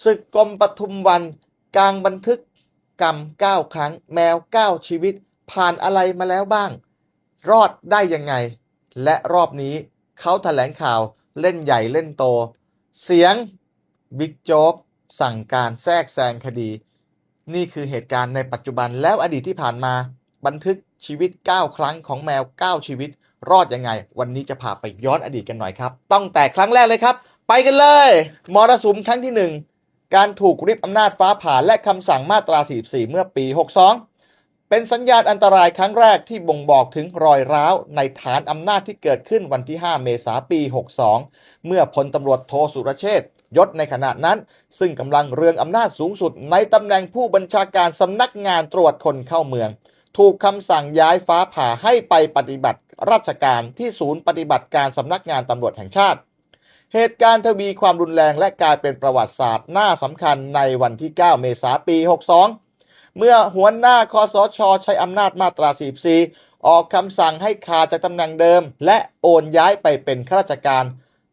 ສຶກກົມປະທຸມວັນ ກາງບັນທຶກກຳ ເກົ້າ ຄັ້ງ ແມວ ເກົ້າ ຊີວິດ ຜ່ານອະໄລມາແລ້ວບ້າງ? ລອດໄດ້ຍັງໄງ? ແລະ ຮອບນີ້ເຂົາຖະແຫຼງຂ່າວເຫຼັ້ນໃຫຍ່ເຫຼັ້ນໂຕ, ສຽງ ບິກໂຈກ ສັ່ງການແຊກແຊງຄະດີ. ນີ້ຄືເຫດການໃນປັດຈຸບັນ, ແລ້ວອະດີດທີ່ຜ່ານມາ ບັນທຶກຊີວິດ ເກົ້າ ຄັ້ງ ຂອງແມວ ເກົ້າ ຊີວິດ ລອດຍັງໄງ? ວັນນີ້ຈະພາໄປຍ້ອນອະດີດກັນໜ້ອຍຄັບ. ຕັ້ງແຕ່ຄັ້ງແລກເລີຍຄັບ. ໄປກັນເລີຍ. ມໍລະສຸມຄັ້ງທີໜຶ່ງ, ການຖືກລິບອຳນາດຟ້າຜ່າ ແລະ ຄຳສັ່ງມາດຕາ ສີ່ສິບສີ່ ເມື່ອປີ ຫົກສອງ ເປັນສັນຍານອັນຕະລາຍຄັ້ງແລກທີ່ບົ່ງບອກເຖິງຮອຍຮ້າວໃນຖານອຳນາດທີ່ເກີດຂຶ້ນວັນທີ ຫ້າ ເມສາ ປີ ຫົກສອງ ເມື່ອ ພົນຕຳຫຼວດໂທ ສຸລະເຊດ ຍົດໃນຂະນະນັ້ນ ຊຶ່ງກຳລັງເລື່ອງອຳນາດສູງສຸດໃນຕຳແໜ່ງຜູ້ບັນຊາການສຳນັກງານຕຣວດຄົນເຂົ້າເມືອງ ຖືກຄຳສັ່ງຍ້າຍຟ້າຜ່າໃຫ້ໄປປະຕິບັດລາຊະການທີ່ສູນປະຕິບັດການສຳນັກງານຕຳຫຼວດແຫ່ງຊາດ. ເຫດການທະວີຄວາມຮຸນແຮງ ແລະ ກາຍເປັນປະຫວັດສາດໜ້າສຳຄັນໃນວັນທີ ເກົ້າ ເມສາ ປີ ຫົກສອງ ເມື່ອຫົວໜ້າ ຄສຊ ໃຊ້ອຳນາດມາດຕາ ສີ່ສິບສີ່ ອອກຄຳສັ່ງໃຫ້ຂາດຈາກຕຳແໜ່ງເດີມ ແລະ ໂອນຍ້າຍໄປເປັນຂ້າລາຊະການ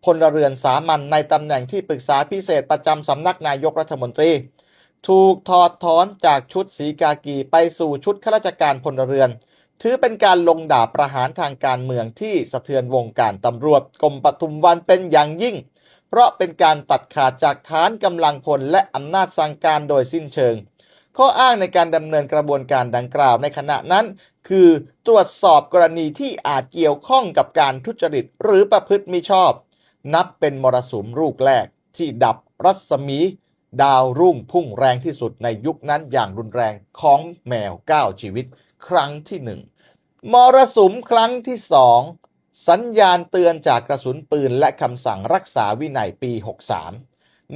ພົນລະເຮືອນສາມັນໃນຕຳແໜ່ງທີ່ປຶກສາພິເສດປະຈຳສຳນັກນາຍົກລັດຖະມົນຕີ, ຖືກຖອດຖອນຈາກຊຸດສີກາກີໄປສູ່ຊຸດຂ້າລາຊະການພົນລະເຮືອນ, ຖືເປັນການລົງດາບປະຫານທາງການເມືອງທີ່ສະເທືອນວົງການຕຳຫຼວດກົມປະທຸມວັນເປັນຢ່າງຍິ່ງ, ເພາະເປັນການຕັດຂາດຈາກຖານກຳລັງພົນ ແລະ ອຳນາດສັ່ງການໂດຍສິ້ນເຊີງ. ຂໍ້ອ້າງໃນການດຳເນີນກະບວນການດັ່ງກ່າວໃນຂະນະນັ້ນ ຄື ຕຣວດສອບກໍລະນີທີ່ອາດກ່ຽວຂ້ອງກັບການທຸດຈະລິດ ຫຼື ປະພຶດມິຊອບ, ນັບເປັນມໍລະສຸມລູກແລກທີ່ດັບລັດສະໝີ ດາວຮຸ່ງພຸ່ງແຮງທີ່ສຸດໃນຍຸກນັ້ນຢ່າງຮຸນແຮງຂອງແມວເກົ້າຊີວິດ ຄັ້ງທີໜຶ່ງ. ມໍລະສຸມຄັ້ງທີສອງ, ສັນຍານເຕືອນຈາກກະສຸນປືນ ແລະ ຄຳສັ່ງຮັກສາວິໄນປີຫົກສາມ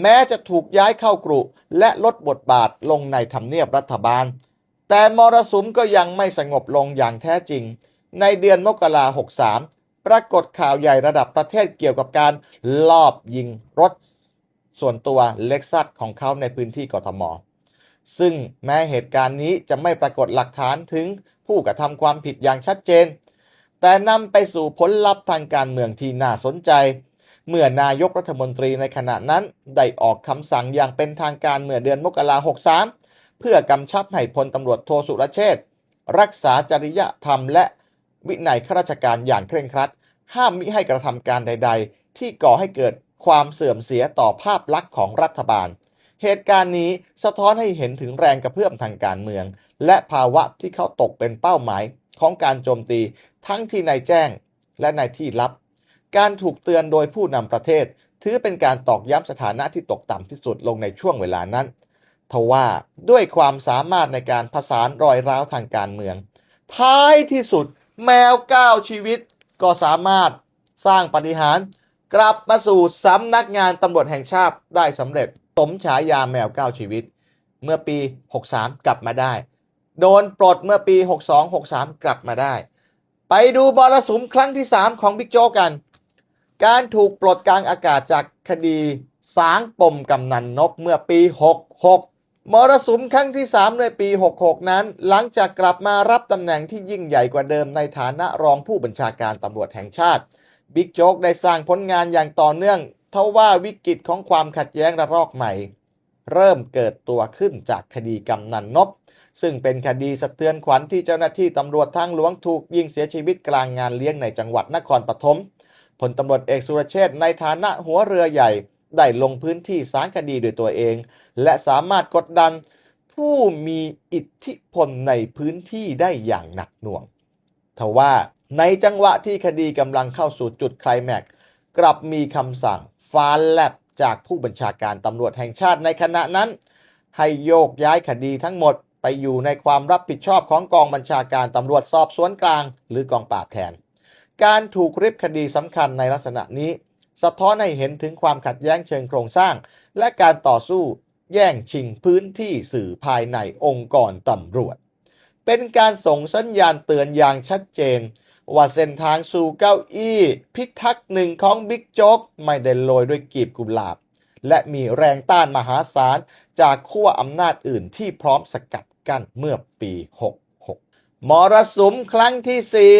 ແມ້ຈະຖືກຍ້າຍເຂົ້າກຣຸ ແລະ ລົດບົດບາດລົງໃນທຳນຽບລັດຖະບານ, ແຕ່ມໍລະສຸມກໍຍັງໄມ່ສະຫງົບລົງຢ່າງແທ້ຈິງ. ໃນເດືອນມົກກະລາ ຫົກສາມ ປາກົດຂ່າວໃຫຍ່ລະດັບປະເທດກ່ຽວກັບການລອບຍິງລົດສ່ວນຕົວເລັກຊັສຂອງເຂົາໃນພື້ນທີ່ ກທມ ຊຶ່ງແມ້ເຫດການນີ້ຈະໄມ່ປາກົດຫຼັກຖານເຖິງຜູ້ກະທຳຄວາມຜິດຢ່າງຊັດເຈນ, ແຕ່ນຳໄປສູ່ຜົນລັບທາງການເມືອງທີ່ໜ້າສົນໃຈ ເມື່ອນາຍົກລັດຖະມົນຕີໃນຂະນະນັ້ນໄດ້ອອກຄຳສັ່ງຢ່າງເປັນທາງການເມື່ອເດືອນມົກກະລາ ຫົກສາມ ເພື່ອກຳຊັບໃຫ້ ພົນຕຳຫຼວດໂທ ສຸລະເຊດ ຮັກສາຈະລິຍະທຳ ແລະ ວິໄນຂ້າລາຊະການຢ່າງເຄັ່ງຄັດ, ຫ້າມມິໃຫ້ກະທຳການໃດໆທີ່ກໍ່ໃຫ້ເກີດຄວາມເສື່ອມເສຍຕໍ່ພາບລັກຂອງລັດຖະບານ. ເຫດການນີ້ສະທ້ອນໃຫ້ເຫັນເຖິງແຮງກະເພື່ອມທາງການເມືອງ ແລະ ພາວະທີ່ເຂົາຕົກເປັນເປົ້າໝາຍຂອງການໂຈມຕີ ທັງທີ່ໃນແຈ້ງ ແລະ ໃນທີ່ລັບ. ການຖືກເຕືອນໂດຍຜູ້ນຳປະເທດ ຖືເປັນການຕອກຢ້ຳສະຖານະທີ່ຕົກຕ່ຳທີ່ສຸດລົງໃນຊ່ວງເວລານັ້ນ. ທວ່າດ້ວຍຄວາມສາມາດໃນການຜະສານຮອຍຮ້າວທາງການເມືອງ, ທ້າຍທີ່ສຸດແມວເກົ້າຊີວິດກໍສາມາດສ້າງປາຕິຫານ ກັບມາສູ່ສຳນັກງານຕຳຫຼວດແຫ່ງຊາດໄດ້ສຳເລັດ, ສົມສາຍາແມວເກົ້າຊີວິດ ເມື່ອປີຫົກສາມກັບມາໄດ້, ໂດນປົດເມື່ອປີຫົກສອງ ຫົກສາມກັບມາໄດ້. ໄປດູມໍລະສຸມຄັ້ງທີສາມຂອງບິກໂຈກກັນ. ການຖືກປົດກາງອາກາດຈາກຄະດີສາງປົມກຳນັນນົກເມື່ອປີຫົກຫົກ. ມໍລະສຸມຄັ້ງທີສາມໃນປີຫົກຫົກນັ້ນ, ຫຼັງຈາກກັບມາຮັບຕຳແໜ່ງທີ່ຍິ່ງໃຫຍ່ກວ່າເດີມໃນຖານະຮອງຜູ້ບັນຊາການຕຳຫຼວດແຫ່ງຊາດ, ບິກໂຈກໄດ້ສ້າງຜົນງານຢ່າງຕໍ່ເນື່ອງ, ທວ່າວິກິດຂອງຄວາມຂັດແຍ້ງລະລອກໃໝ່ ເລີ່ມເກີດຕົວຂຶ້ນຈາກຄະດີກຳນັນນົກ, ຊຶ່ງເປັນຄະດີສະເທືອນຂວັນທີ່ເຈົ້າໜ້າທີ່ຕຳຫຼວດທາງຫຼວງຖືກຍິງເສຍຊີວິດກາງງານລ້ຽງໃນຈັງຫວັດນະຄອນປະຖົມ. ພົນຕຳຫຼວດເອກ ສຸລະເຊດ ໃນຖານະຫົວເຮືອໃຫຍ່ ໄດ້ລົງພື້ນທີ່ສາງຄະດີດ້ວຍຕົວເອງ ແລະ ສາມາດກົດດັນຜູ້ມີອິດທິພົນໃນພື້ນທີ່ໄດ້ຢ່າງໜັກໜ່ວງ. ທວ່າໃນຈັງຫວະທີ່ຄະດີກຳລັງເຂົ້າສູ່ຈຸດໄຄແມັກ, ກັບມີຄຳສັ່ງຟ້າແລັບຈາກຜູ້ບັນຊາການຕຳຫຼວດແຫ່ງຊາດໃນຂະນະນັ້ນ ໃຫ້ໂຍກຍ້າຍຄະດີທັງໝົດໄປຢູ່ໃນຄວາມຮັບຜິດຊອບຂອງກອງບັນຊາການຕຳຫຼວດສອບສວນກາງ ຫຼື ກອງປາບແທນ. ການຖືກລິບຄະດີສຳຄັນໃນລັກສະນະນີ້ ສະທ້ອນໃຫ້ເຫັນເຖິງຄວາມຂັດແຍ້ງເຊີງໂຄງສ້າງ ແລະ ການຕໍ່ສູ້ ແຍ່ງຊິງພື້ນທີ່ສື່ພາຍໃນອົງກອນຕຳຫຼວດ, ເປັນການສົ່ງສັນຍານເຕືອນຢ່າງຊັດເຈນວ່າເສັ້ນທາງສູ່ເກົ້າອີ້ພິທັກໜຶ່ງຂອງບິກໂຈກໄມ່ໄດ້ໂລຍດ້ວຍກີບກຸຫຼາບ ແລະ ມີແຮງຕ້ານມະຫາສານຈາກຂົ້ວອຳນາດອື່ນທີ່ພ້ອມສະກັດກັ້ນເມື່ອປີຫົກຫົກ. ມໍລະສຸມຄັ້ງທີສີ່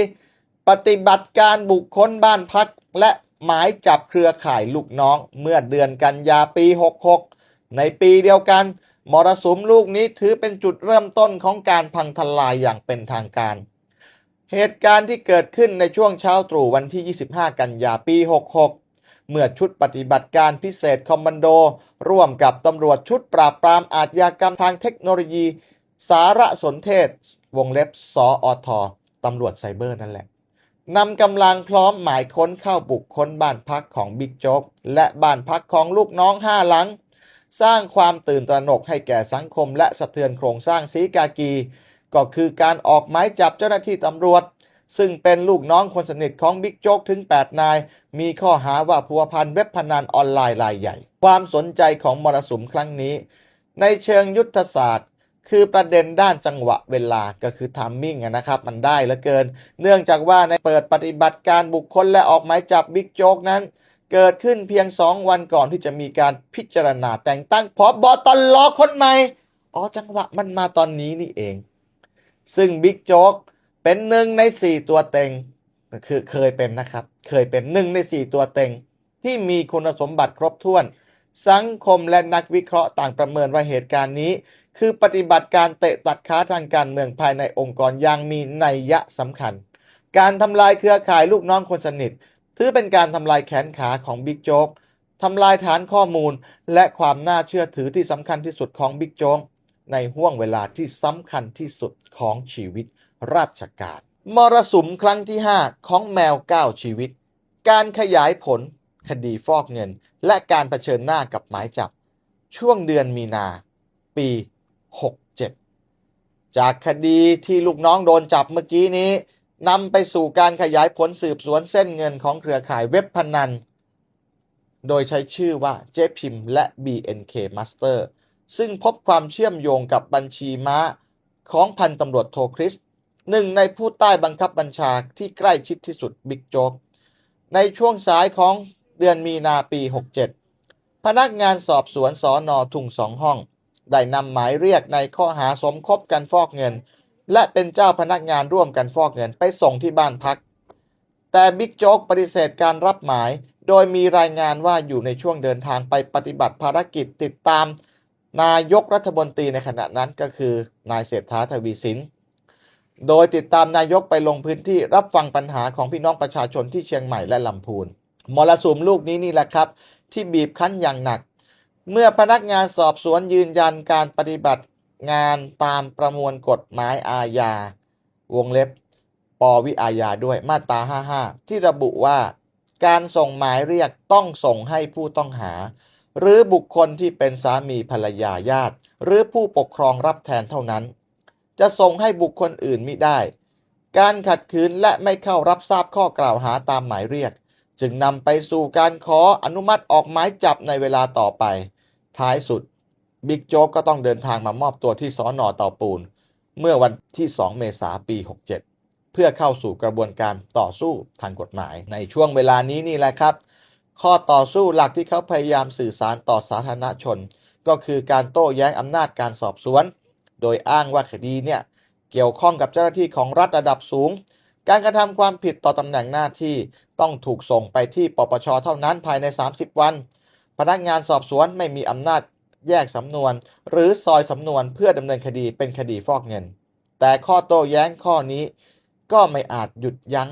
ປະຕິບັດການບຸກຄົນບ້ານພັກ ແລະ ໝາຍຈັບເຄືອຂ່າຍລູກນ້ອງ ເມື່ອເດືອນກັນຍາປີຫົກຫົກ ໃນປີດຽວກັນ, ມໍລະສຸມລູກນີ້ຖືເປັນຈຸດເລີ່ມຕົ້ນຂອງການພັງທະລາຍຢ່າງເປັນທາງການ. ເຫດການທີ່ເກີດຂຶ້ນໃນຊ່ວງເຊົ້າຕຣູ່ວັນທີ 25 ກັນຍາ ປີ 66 ເມື່ອຊຸດປະຕິບັດການພິເສດຄອມມານໂດ ຮ່ວມກັບຕຳຫຼວດຊຸດປາບປາມອາດຍາກຳທາງເທັກໂນໂລຢີສາລະສົນເທດ ວງເລັບ ສອທ ຕຳຫຼວດໄຊເບີນັ້ນແຫຼະ ນຳກຳລັງພ້ອມໝາຍຄົ້ນເຂົ້າບຸກຄົ້ນບ້ານພັກຂອງບິກໂຈກ ແລະ ບ້ານພັກຂອງລູກນ້ອງ ຫ້າ ຫຼັງ, ສ້າງຄວາມຕື່ນຕຣະໜົກໃຫ້ແກ່ສັງຄົມ ແລະ ສະເທືອນໂຄງສ້າງສີກາກີ, ກໍຄືການອອກໝາຍຈັບເຈົ້າໜ້າທີ່ຕຳຫຼວດ ຊຶ່ງເປັນລູກນ້ອງຄົນສະໜິດຂອງບິກໂຈກເຖິງ ແປດ ນາຍ, ມີຂໍ້ຫາວ່າພົວພັນເວັບພະນັນອອນລາຍລາຍໃຫຍ່. ຄວາມສົນໃຈຂອງມໍລະສຸມຄັ້ງນີ້ ໃນເຊີງຍຸດທະສາດ ຄືປະເດັນດ້ານຈັງຫວະເວລາ ກໍຄື timing ອະນະຄັບ ມັນໄດ້ເຫຼືອເກີນ, ເນື່ອງຈາກວ່າໃນເປີດປະຕິບັດການບຸກຄົນ ແລະ ອອກໝາຍຈັບບິກໂຈກນັ້ນ ເກີດຂຶ້ນພຽງສອງວັນກ່ອນທີ່ຈະມີການພິຈາລະນາແຕ່ງຕັ້ງ ພບຕລ ຄົນໃໝ່. ອໍ ຈັງຫວະມັນມາຕອນນີ້ນີ້ເອງ. ຊຶ່ງບິກໂຈກເປັນໜຶ່ງໃນສີ່ຕົວເຕັງ, ຄືເຄີຍເປັນນະຄັບ, ເຄີຍເປັນໜຶ່ງໃນສີ່ຕົວເຕັງ ທີ່ມີຄຸນສົມບັດຄົບຖ້ວນ. ສັງຄົມ ແລະ ນັກວິເຄາະຕ່າງປະເມີນວ່າເຫດການນີ້ ຄືປະຕິບັດການເຕະຕັດຂາທາງການເມືອງພາຍໃນອົງກອນຢ່າງມີໄນຍະສຳຄັນ. ການທຳລາຍເຄືອຂ່າຍລູກນ້ອງຄົນສະໜິດ ຖືເປັນການທຳລາຍແຂນຂາຂອງບິກໂຈກ, ທຳລາຍຖານຂໍ້ມູນ ແລະ ຄວາມໜ້າເຊື່ອຖືທີ່ສຳຄັນທີ່ສຸດຂອງບິກໂຈກ ໃນຫ້ວງເວລາທີ່ສຳຄັນທີ່ສຸດຂອງຊີວິດລາຊະການ. ມໍລະສຸມຄັ້ງທີ 5 ຂອງແມວ ເກົ້າ ຊີວິດ, ການຂະຫຍາຍຜົນຄະດີຟອກເງິນ ແລະ ການປະເຊີນໜ້າກັບໝາຍຈັບ ຊ່ວງເດືອນມີນາ ປີ 67. ຈາກຄະດີທີ່ລູກນ້ອງໂດນຈັບເມື່ອກີ້ນີ້ ນຳໄປສູ່ການຂະຫຍາຍຜົນສືບສວນເສັ້ນເງິນຂອງເຄືອຂ່າຍເວັບພະນັນ ໂດຍໃຊ້ຊື່ວ່າເຈພິມ ແລະ BNK Master ຊຶ່ງພົບຄວາມເຊື່ອມໂຍງກັບບັນຊີມ້າຂອງພັນຕຳຫຼວດໂທ ຄຣິສ ໜຶ່ງໃນຜູ້ໃຕ້ບັງຄັບບັນຊາທີ່ໃກ້ຊິດທີ່ສຸດບິກໂຈກ. ໃນຊ່ວງສາຍຂອງເດືອນມີນາ ປີ 67, ພະນັກງານສອບສວນ ສນ ທຸ່ງສອງຫ້ອງ ໄດ້ນຳໝາຍຮຽກໃນຂໍ້ຫາສົມຄົບກັນຟອກເງິນ ແລະ ເປັນເຈົ້າພະນັກງານຮ່ວມກັນຟອກເງິນໄປສົ່ງທີ່ບ້ານພັກ, ແຕ່ບິກໂຈກປະຕິເສດການຮັບໝາຍ, ໂດຍມີລາຍງານວ່າຢູ່ໃນຊ່ວງເດີນທາງໄປປະຕິບັດພາລະກິດຕິດຕາມນາຍົກລັດຖະມົນຕີໃນຂະນະນັ້ນ ກໍຄືນາຍເສດຖາ ທະວີສິນ, ໂດຍຕິດຕາມນາຍົກໄປລົງພື້ນທີ່ຮັບຟັງບັນຫາຂອງພີ່ນ້ອງປະຊາຊົນທີ່ຊຽງໃໝ່ ແລະ ລຳພູນ. ມໍລະສຸມລູກນີ້ນີ້ແຫຼະຄັບ ທີ່ບີບຄັ້ນຢ່າງໜັກ. ເມື່ອພະນັກງານສອບສວນຢືນຢັນການປະຕິບັດງານຕາມປະມວນກົດໝາຍອາຍາ ວງເລັບ ປ.ວ ອາຍາດ້ວຍ ມາດຕາ ຫ້າ ຫ້າ ທີ່ລະບຸວ່າ ການສົ່ງໝາຍຮຽກຕ້ອງສົ່ງໃຫ້ຜູ້ຕ້ອງຫາ ຫຼື ບຸກຄົນທີ່ເປັນສາມີພັນລະຍາ, ຍາດ ຫຼື ຜູ້ປົກຄອງຮັບແທນເທົ່ານັ້ນ, ຈະສົ່ງໃຫ້ບຸກຄົນອື່ນມິໄດ້. ການຂັດຂືນ ແລະ ໄມ່ເຂົ້າຮັບຊາບຂໍ້ກ່າວຫາຕາມໝາຍຮຽກ ຈຶ່ງນຳໄປສູ່ການຂໍອະນຸມັດອອກໝາຍຈັບໃນເວລາຕໍ່ໄປ. ທ້າຍສຸດ, ບິກໂຈກກໍຕ້ອງເດີນທາງມາມອບຕົວທີ່ ສນ ເຕົາປູນ ເມື່ອວັນທີ ສອງ ເມສາ ປີ 67 ເພື່ອເຂົ້າສູ່ກະບວນການຕໍ່ສູ້ທາງກົດໝາຍ. ໃນຊ່ວງເວລານີ້ນີ້ແຫຼະຄັບ, ຂໍ້ຕໍ່ສູ້ຫຼັກທີ່ເຂົາພະຍາຍາມສື່ສານຕໍ່ສາທາລະນະຊົນ ກໍຄືການໂຕ້ແຍ້ງອຳນາດການສອບສວນ, ໂດຍອ້າງວ່າຄະດີເນີ້ຍກ່ຽວຂ້ອງກັບເຈົ້າໜ້າທີ່ຂອງລັດລະດັບສູງ. ການກະທຳຄວາມຜິດຕໍ່ຕຳແໜ່ງໜ້າທີ່ຕ້ອງຖືກສົ່ງໄປທີ່ ປປຊ ເທົ່ານັ້ນພາຍໃນ ສາມສິບ ວັນ. ພະນັກງານສອບສວນໄມ່ມີອຳນາດແຍກສຳນວນ ຫຼື ຊອຍສຳນວນເພື່ອດຳເນີນຄະດີເປັນຄະດີຟອກເງິນ. ແຕ່ຂໍ້ໂຕ້ແຍ້ງຂໍ້ນີ້ກໍໄມ່ອາດຢຸດຢັ້ງ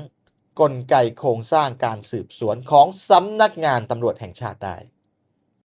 ກົນໄກໂຄງສ້າງການສືບສວນຂອງສຳນັກງານຕຳຫຼວດແຫ່ງຊາດໄດ້.